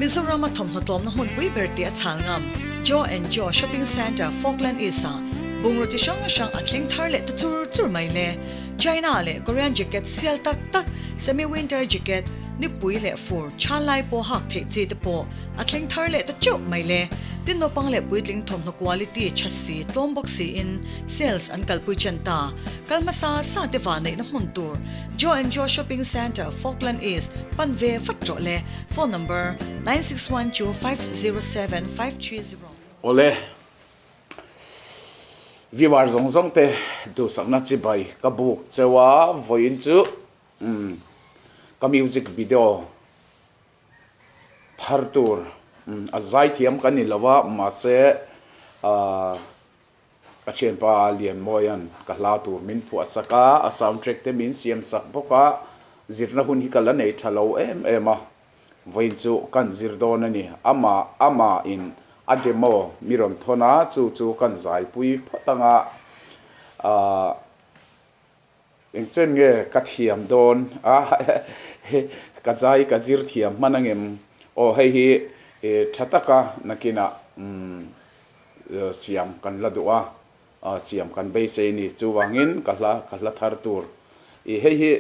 Mizorama thawmhnaw tlawmna hmunpui ber tih a chhal ngam Joe and Joe Shopping Centre, Falkland East-ah bungraw chi hrang hrang a thleng thar leh ta chur chur mai le. China leh Korean jacket sial tak tak, semi-winter jacket, nipui leh fur chhan lai pawh hak theih chi te pawh a thleng thar leh ta teuh mai le. Tin naupang leh puitling thawmhnaw quality tha si tlawm bawk siin sales an kalpui chen ta. Kal hmasa sa te vahneihna hmun tur Joe and Joe Shopping Centre, Falkland East, pan ve vat rawh le. Phone number, 9612507530. Awle, viewer zawng zawng te duhsakna chibai ka buk cheu a, vawiin chu ka music video thar tur a zaithiam ka ni lo a, mahse Ka thianpa Lianmawia'n ka hla tur min phuah sak a, a soundtrack te min siam sak bawk a, zirna hun hi ka la nei tha lo em em a, vawiin chu kan zir dawn a ni. Ama amahin a demo mi rawn thawn a, chu chu kan zaipui phawt ang a, ahh Engchen nge ka thiam dawn a, ka zai ka zir thiam hman angem aw hei hi tha taka nakinah siam kan la duh a, siam kan beisei ni chuvangin ka hla ka hla thar tur i hei hi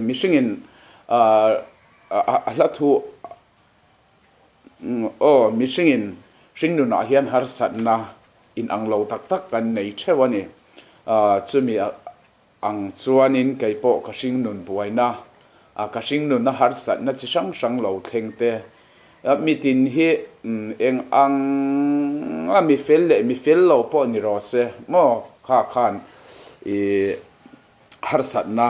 mihringin a hla thu aw mihringin hringnunah hian harsatna inang lo tak tak kan nei theuh a ni chumi Ang chuanin kei pawh ka hringnun buaina, ka hringnuna harsatna chi hrang hrang lo thleng te, mitin hi eng ang a mi fel leh mi fel lo pawh ni rawh se maw kha khan i harsatna,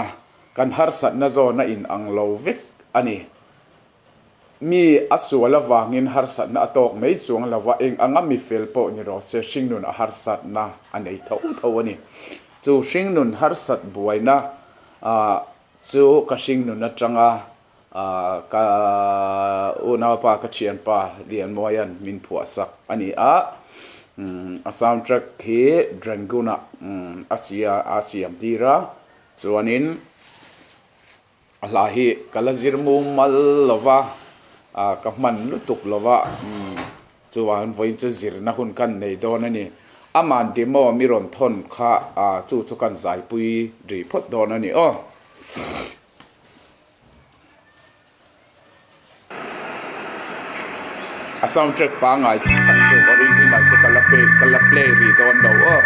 kan harsatna zawn a in ang lo vek a ni. Mi a sual avangin harsatna a tawk mai chuang lo va, eng anga mi fel pawh ni rawh se, hringnun a harsatna a nei tho tho a ni. Chu hringnun harsat buaina chu ka hringnun atanga ka unaupa, ka thianpa Lianmawia'n min phuahsak a ni a. A soundtrack hi Drangoon-ah a siam tir a, chuanin, A hla hi ka la zir mumal lo va, ka hman lutuk lo va, chuan vawiin chu zirna hun kan nei dawn a ni. Aman demo mi rawn thawn kha chu chu kan zaipui rih phawt dawn a ni aw. A soundtrack pangngai tak chu original chu ka la play ka la play rih dawn lo aw.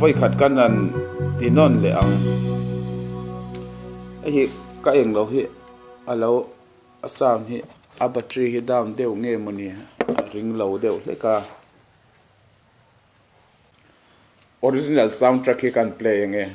Vawikhat kan han ti nawn leh ang. Hei hi ka eng lo hi a lo a sound hi a battery hi down deuh nge mawni a ring lo deuh hlek a. Original sound track hi kan play enge.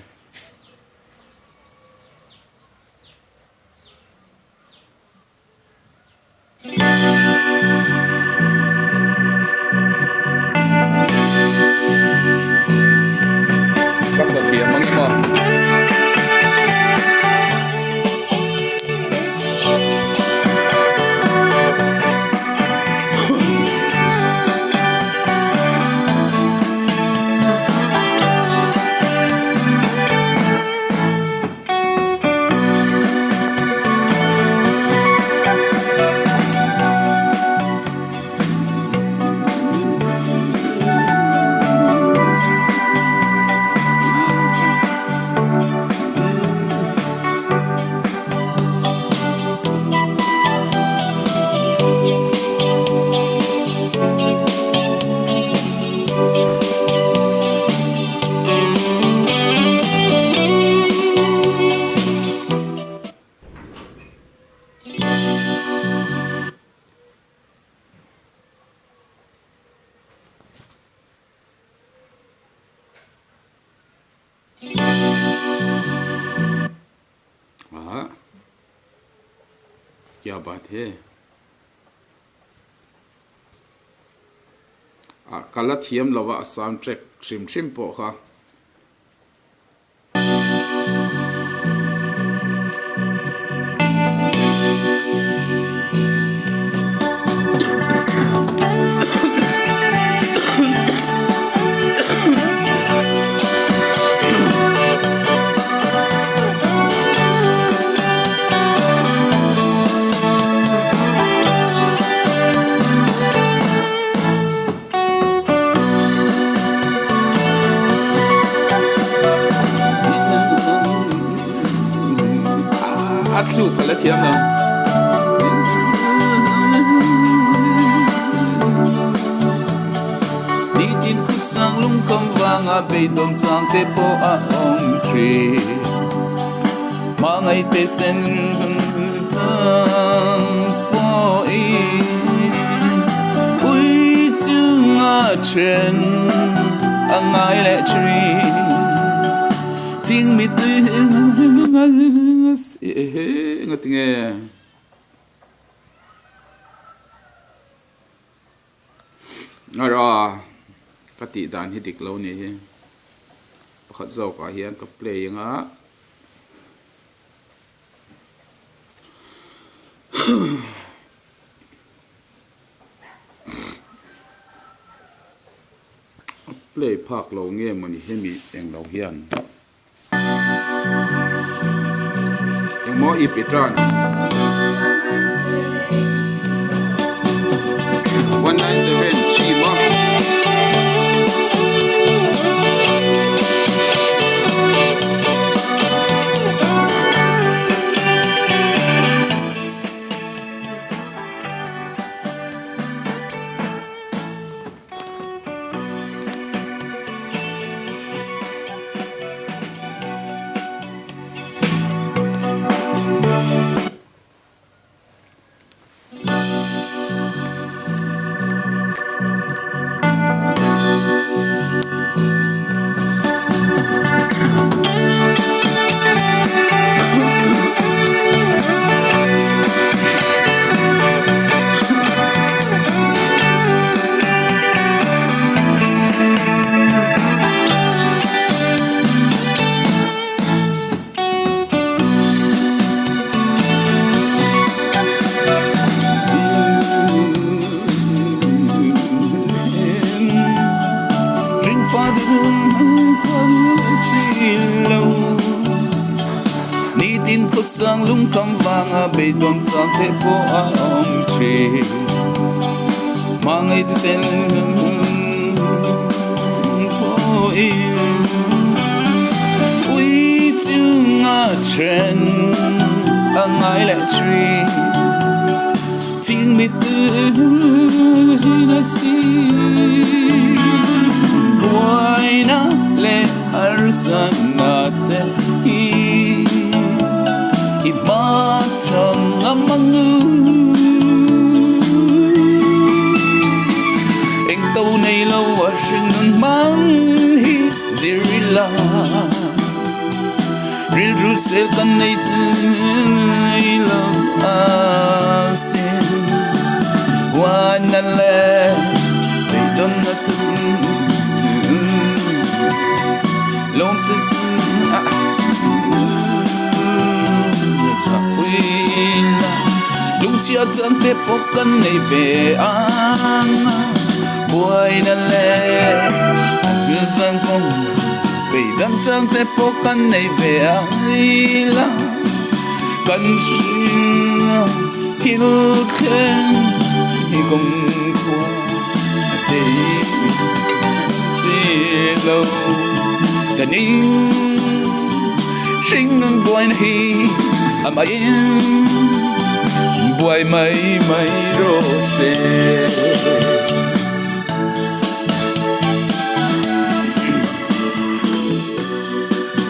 Ka satliah mang emaw. Kya baat hai. Ah ka la thiam lo a a sound track hrim hrim pawh kha. A thluk ka la thiam lo. Nitin khutsang lungkham vanga beidawn chang te pawh a awm thin. Hmangaih te sen chang pawhin ui chunga then a ngai leh thin. Ching mittui Ngatinge? Ara ka tih dan hi dik lo ni hi pakhat zawk ah hian ka play anga a play phak lo nge mawni hemi englo hian. Engmaw i pe tan? 197 chi maw? Harsatna te hi i hmachhawn ngam ang u. Eng to nei lo a hringnun hmang hi zir ila. Rilru sel kan nei chui lo a sin. Huaina leh beidawnna tum lawmte chu a pui la. Lungchhia chuan te pawh kan nei ve ang a, buaina leh hrilzan kawng Beidang chang te pawh kan nei ve ai la, kan hring thil thleng hi kawng khua a tei si lo. Ka ning hring nun buaina hi a mah in buai mai mai rawh se.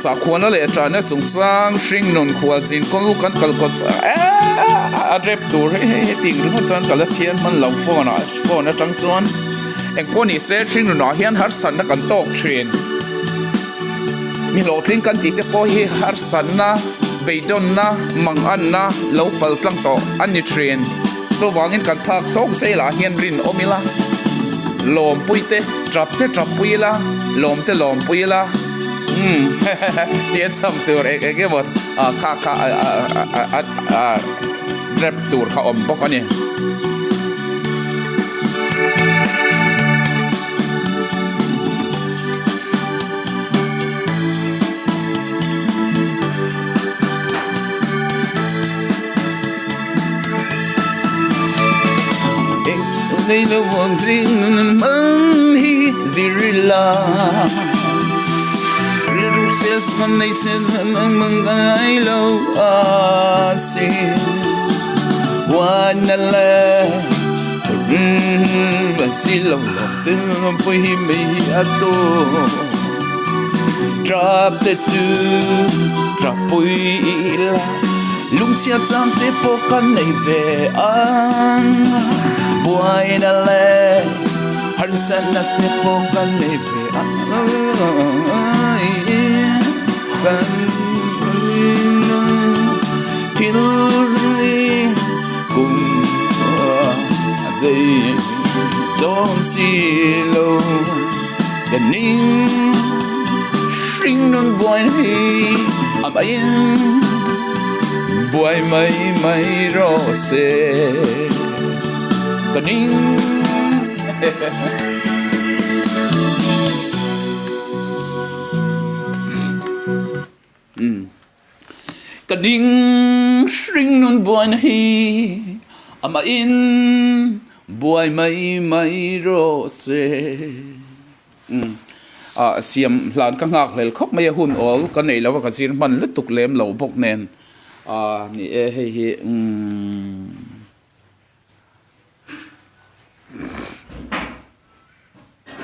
Sakhuana leh ṭahna chungchang hringnun khualzin kawng kan kal kawt a rep tur hei hei heti ang ringawt chuan ka la chhiar hman lo phone ah phone atang chuan engpawh ni se hringnun ah hian harsatna kan tawk thin mi hlawhtling kan tih te pawh hi harsatna beidawnna manganna lo pal tlang tawh a ni thin. Chuvangin kan phak tawk zelah hian rinawm ila, lawmpui te tap te tap pui ila, lawm te lawm pui ila, umm hehehe tia cham tur eng eng emaw kha kha a rep tur kha awm bawk a ni. Nei lo ang zing nun hmang hi zirila Rilru sel suan nei sel mang mang ngai lo a sin Wan na le Si lo lo tin pui hi mei hi a to Trap te chu trap pui ila Lungchhia chang te pawh kan nei ve ang Buaina leh harsatna te pawh kan nei ve ang Kan thil kum a bei dawn si lo. Ka ning hringnun buai hi a mah in buai mai mai rawh se ka ning Ka ning hringnun buaina hi amah in buai mai mai rawh se. Ah siam hlan ka nghak hlel khawp mai a hun awl ka nei lo a ka zir hman lutuk lem lo bawk nen ah ni e hei hi umm.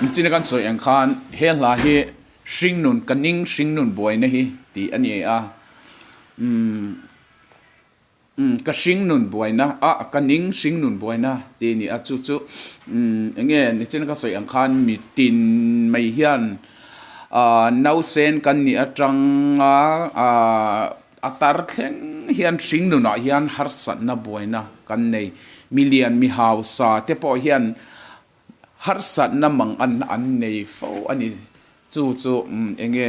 Nichina kan sawi ang khan he hla hi hringnun ka ning hringnun buaina hi tih a ni a umm umm ka hringnun buaina a ka ning hringnun buaina tih a ni a chu chu umm eng nge nichina ka sawi ang khan mitin mai hian ah nausen kan nih atanga ah A tar thleng hian hringnunah hian harsatna buaina kan nei. Milian mi hausa te pawh hian harsatna mang an an nei fo a ni. Chu chu eng nge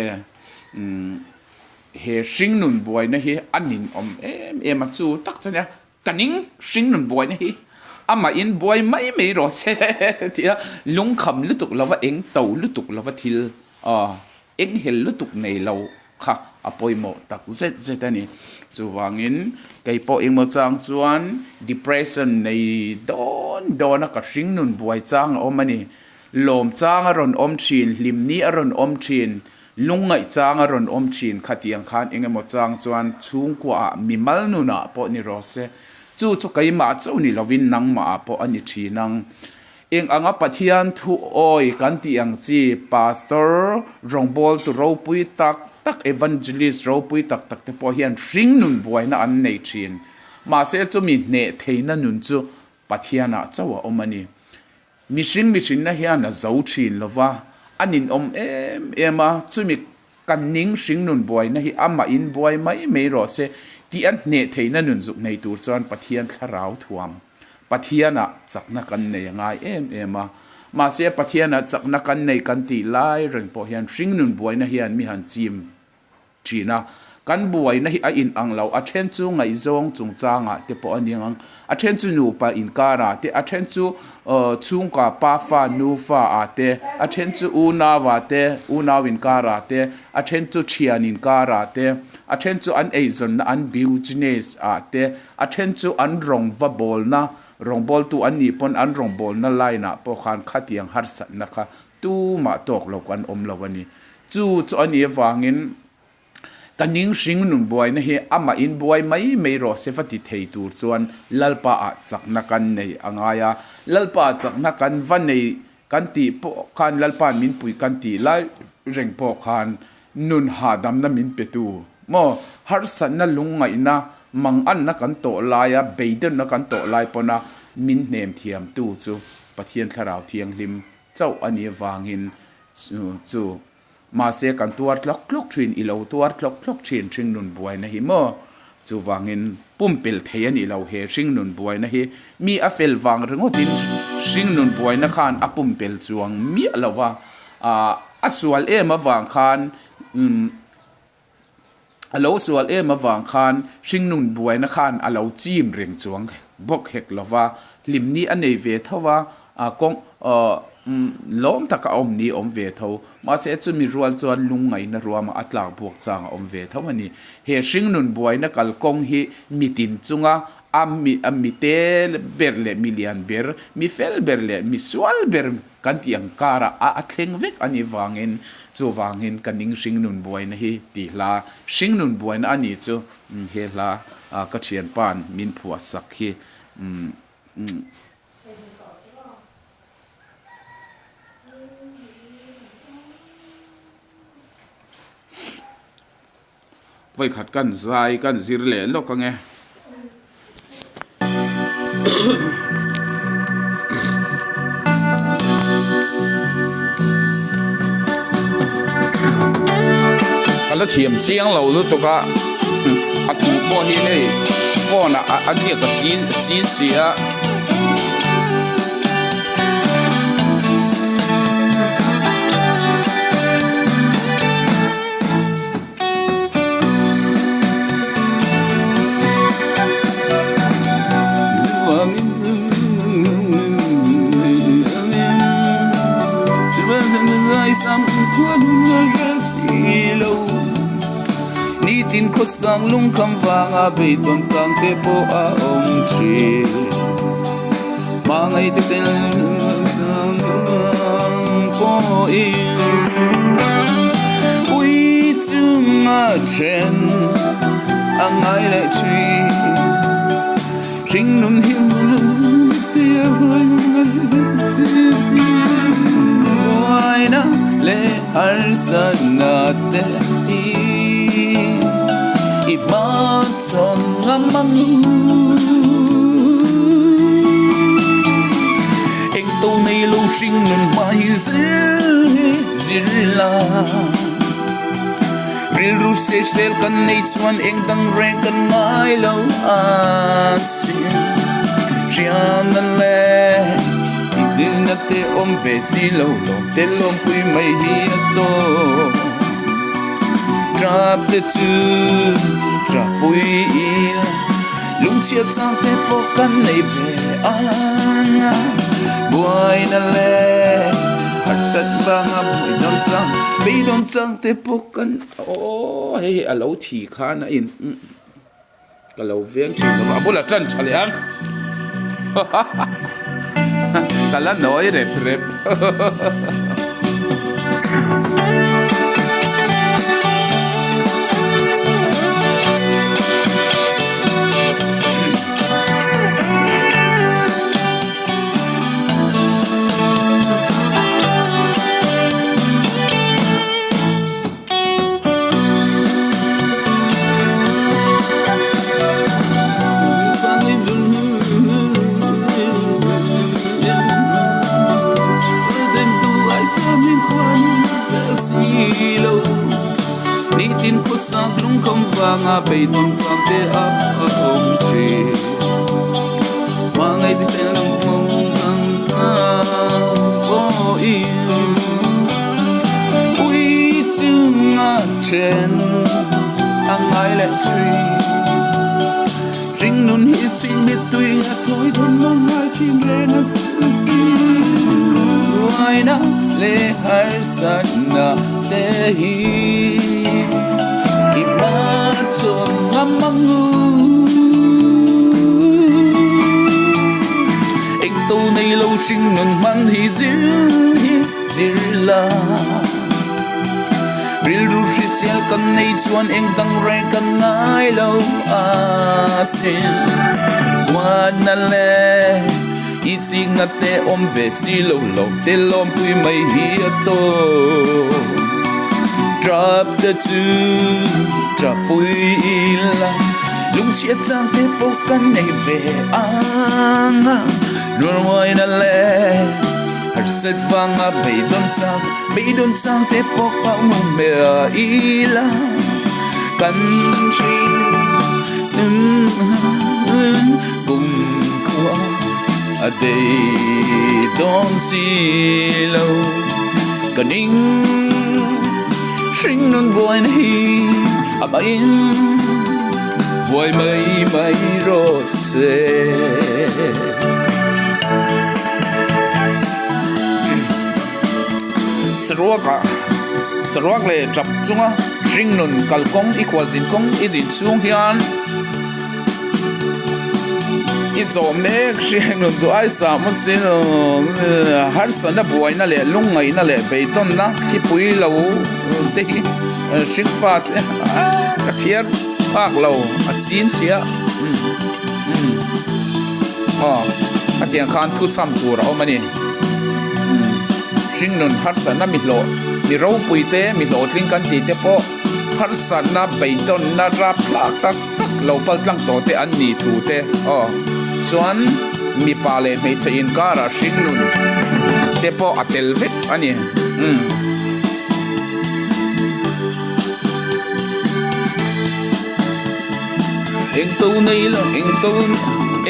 he hringnun buaina hi a ninawm em em a, chu tak chu nia ka ning hringnun buaina hi amah in buai mai mai rawh se tih a lungkham lutuk lova eng to lutuk lova thil Enghelh lutuk nei lo kha a pawimawh tak zet zet a ni. Chuvangin kei pawh engmaw chang chuan depression nei dawn dawn a ka hringnun buai chang a awm a ni. Lawm chang a rawn awm thin, hlimni a rawn awm thin, lungngaih chang a rawn awm thin khatiang khan engemaw chang chuan chhungkuaah mimal nunah pawh ni rawh se. Chu chu keimah chauh ni lovin nangmahah pawh a ni thin ang. Eng anga Pathian thu awi kan tih ang chi Pastor rawngbawltu ropui tak tak, Evangelist ropui tak tak te pawh hian hringnun buaina an nei thin. Mahse chumi hneh theihna nun chu Pathianah chauh a awm a ni. Mihring mihrinna hian a zo thin lo va, a ninawm em em a, chumi kan ning hringnun buaina hi amahin buai mai mai rawh se tih a hneh theihna nun zuk nei tur chuan Pathian thlarau thuam, Pathianah chakna kan nei a ngai em em a. Mahse Pathianah chakna kan nei kan tih lai reng pawh hian hringnun buaina hian mi han chim thin a, kan buaina hi a inang lo, a then chu ngaihzawng chungchangah te pawh a ni ang, a then chu nupa inkarah te, a then chu chhungkua pa fa nu fa ah te, a then chu unau ah te, unau inkarah te, a then chu thian inkarah te, a then chu an eizawnna an business ah te, a then chu an rawng va bawlna, rawngbawltu an nih pawn an rawngbawlna line ah pawh khan khatiang harsatna kha Tumah tawk lo kan awm lo a ni. Chu chu a nih avangin ka ning hring nun buaina hi amah in buai mai mai rawh se va ti thei tur chuan Lalpa ah chakna kan nei a ngai a. Lalpa ah chakna kan va nei kan tih pawh khan Lalpa'n min pui kan tih lai reng pawh khan nun hahdamna min pe tu maw harsatna lungngaihna manganna kan tawh laia beidawnna kan tawh lai pawna min hnem thiam tu chu Pathian Thlarau Thianghlim chauh a nih avangin chu mahse kan tuar tlawk tlawk thin, i lo tuar tlawk tlawk thin hringnun buaina hi maw? Chuvangin pumpelh thei a nih lo he hringnun buaina hi mi a fel vang ringawtin hringnun buaina khan a pumpelh chuang miah lo va, a sual em avang khan A lo sual em avang khan hringnun buaina khan a lo chim reng chuang bawk hek lo va, hlimni a nei ve tho va, kawng lawm taka a awm ni a awm ve tho. Mahse chumi rual chuan lungngaihna ruamah a tlak buak chang a awm ve tho a ni. He hringnun buaina kalkawng hi mitin chunga a mi te ber leh mi lian ber, mi fel ber leh mi sual ber, Kan tih ang karah a a thleng vek a nih vangin chuvangin ka ning hringnun buaina hi tih hla hringnun buaina a nih chu he hla ka thianpa'n min phuah sak hi Vawikhat kan zai kan zir leh lawk ange. Ka la thiam chiang lo lutuk a, a thu pawh hi hei phone ah a ziak a chin sin si a. Nitin khawsang lungkham vanga beidawn chang te pawh a awm thin hmangaih te chen pawhin ui chunga then a ngai leh thin hringnun hi buaina leh harsatna te hi i hmachhawn ngam ang u. Eng to nei lo hring nun hma hi zir hi zir la Rilru sel sel kan nei chuan eng dang reng kan ngai lo a sin Hriamna leh tihhlimna te awm ve si lo lawm te lawmpui mai hi a tawk Trap te chu trapui ila Lungchhia chang te pawh kan nei ve ang a, buaina leh harsat vanga buai dawn chang, beidawn chang te pawh kan aw hei hi a lo thi khan a in ka lo veng thin lo va, a bulah tan tha leh ang ka la nawi rep rep. sak lungkham vanga beidawn chang te a awm thin. Hmangaih tisel lungkham vang chang pawhin ui chunga then a ngai leh thin. Ringnun hi ching mittui a thawi dawn lo ngai thin reng a si si. Buaina leh harsatna te hi i hmachhawn ngam ang u. Engto nei lo hringnun hman hi zir hi zir la. Rilru hrisel kan nei chuan eng dang reng kan ngai lo a sin. Huatna leh i chikna te awm ve si lo lo te lawmpui mai hi a tawp. Trap te chu trapui ila lungchhiat chang te pawh kan nei ve ang a. Rualmuaina leh harsat vanga beidawn chang Beidawn chang te pawh a ngu hmel ila kan hring kum khua a dei dawn si lo ka ning hring nun buaina hi a mahin buai mai mai rawh se. Saruaka saruak leh tap chunga hringnun kalkawng i khualzin kawng i zin chhung hian i zawm mek hringnun duh ai sa maw si lo harsatna buaina leh lungngaihna leh beidawnna thlipui lo te hi hringfa te ka chhiar phak lo a sin sia aw khatiang khan thu cham tur a awm a ni. Hringnun harsatna mi hlawh, mi ropui te, mi hlawhtling kan tih te pawh harsatna beidawnna rap thlak tak tak lo pal tlang tawh te an nih thu te aw chuan mipa leh hmeichhe inkarah hringnun te pawh a tel vek a ni. Umm. Eng to nei lo eng to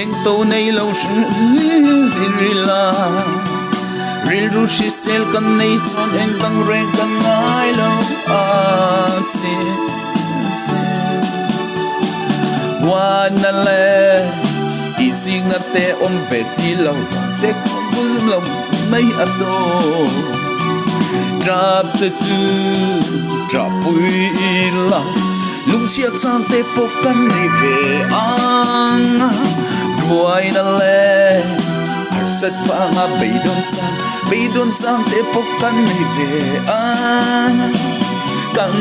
eng to nei lo zir ila rilru hrisel kan nei chuan eng dang reng kan ngai lo a si si huatna leh tihzikna te awm ve si lo te lo mai a dawn tap te chu tap pui ila. Lungchhia chang te pawh kan nei ve ang a, buaina leh harsat vanga beidawn chang, beidawn chang te pawh kan nei ve ang a, kan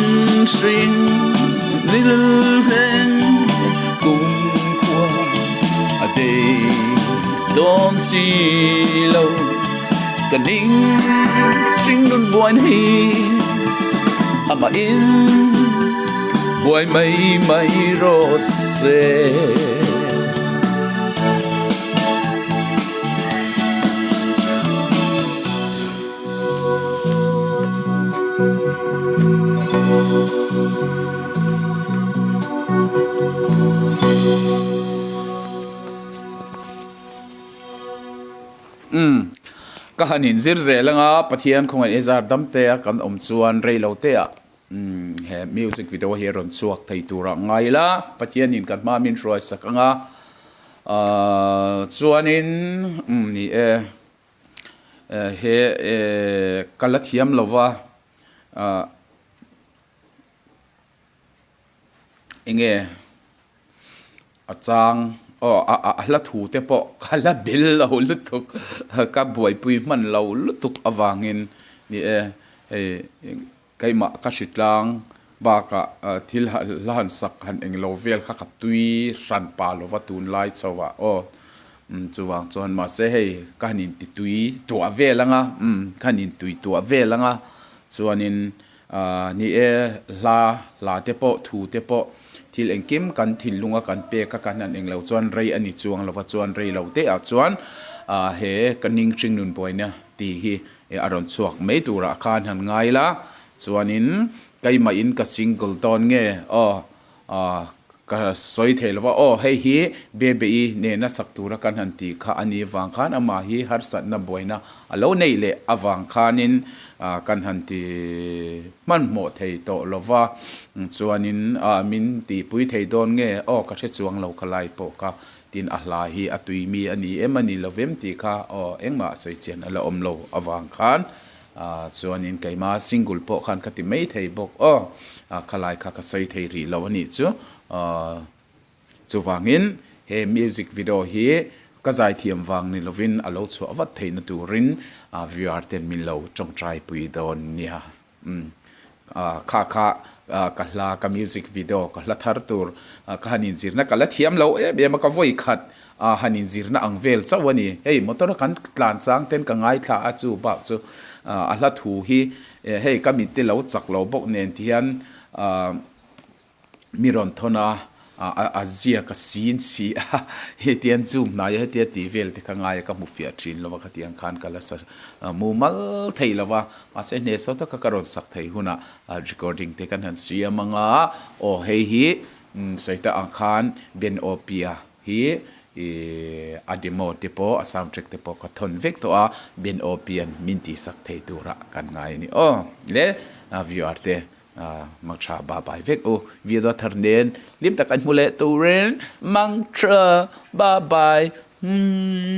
hring rilreng kumkhua a dei dawn si lo, ka ning hring nun buaina hi amahin. Buai mai mai rawh se. Umm ka han inzir zel anga Pathian khawngaih zar damtea kan awm chuan reiloteah Umm he music video hi a rawn chhuak thei turah ngai ila Pathianin kan hma min hruai sak anga ahh chuanin umm ni e he eh ka la thiam lova ahh enge A chang aw a a hla thu te pawh ka la bel lo lutuk ka buaipui hman lo lutuk avangin ni e hei keimah ka hritlang bakah thil hla han sak han englo vel kha ka tui hran pa lova tunlai chho ah aw chuvang chuan mahse hei ka han inti tui tuah vel anga ka han intui tuah vel anga chuanin Ahh ni e, hla, hla te pawh, thu te pawh, thil engkim kan thinlunga kan pek a kan han englo chuan rei a ni chuang lova chuan rei lo te ah chuan ahh he ka ning hring nun buaina tih hi a rawn chhuak mai turah khan han ngai la chuanin. Keimah in ka single dawn nge aw ka sawi thei lo va aw hei hi Bebe-i nena sak tura kan han tih kha a nih vang khan amah hi harsatna buaina a lo neih leh avang khanin kan han ti hmanhmawh thei tawh lo va chuanin min tihpui thei dawn nge aw ka hre chuang lo kha lai pawh kha tin a hla hi a tui mi a ni em a ni lo vem tih kha aw engmah sawi chian a la awm lo avang khan Ah chuanin keima single pawh khan ka ti mai thei bawk aw, ah khalai kha ka sawi thei rih lo a nih chu. Ah chuvangin he music video hi ka zaithiam vang ni lovin a lo chhuah vat theihna turin ah viewer ten min lo tawngtai pui dawn nia. Umm ah kha kha ah ka hla ka music video ka hla thar tur ah ka han inzirna ka la thiam lo em em a ka vawi khat A han inzirna ang vel chauh a ni. Hei motor a kan tlan chang ten ka ngaithla a chu bak chu a hla thu hi hei ka mit te lo chak lo bawk nen ti hian mi rawn thawn a a ziak a sin si a hetiang zoom hnai a hetia tih vel te kha ngai a ka hmu fiah thin lo a khatiang khan ka la sa mumal thei lo va mahse hnehsawh taka ka rawn sak thei hunah recording te kan han siam ang a aw hei hi sawi ta ang khan Ben Opia Hi i a demo te pawh a sound track te pawh ka thawn vek tawh a, Ben Opian min tihsak thei turah kan ngai a ni aw. Le viewer te mangtha bye bye vek u. Video thar nen hlim tak an hmu leh turin mangtha bye bye. Umm.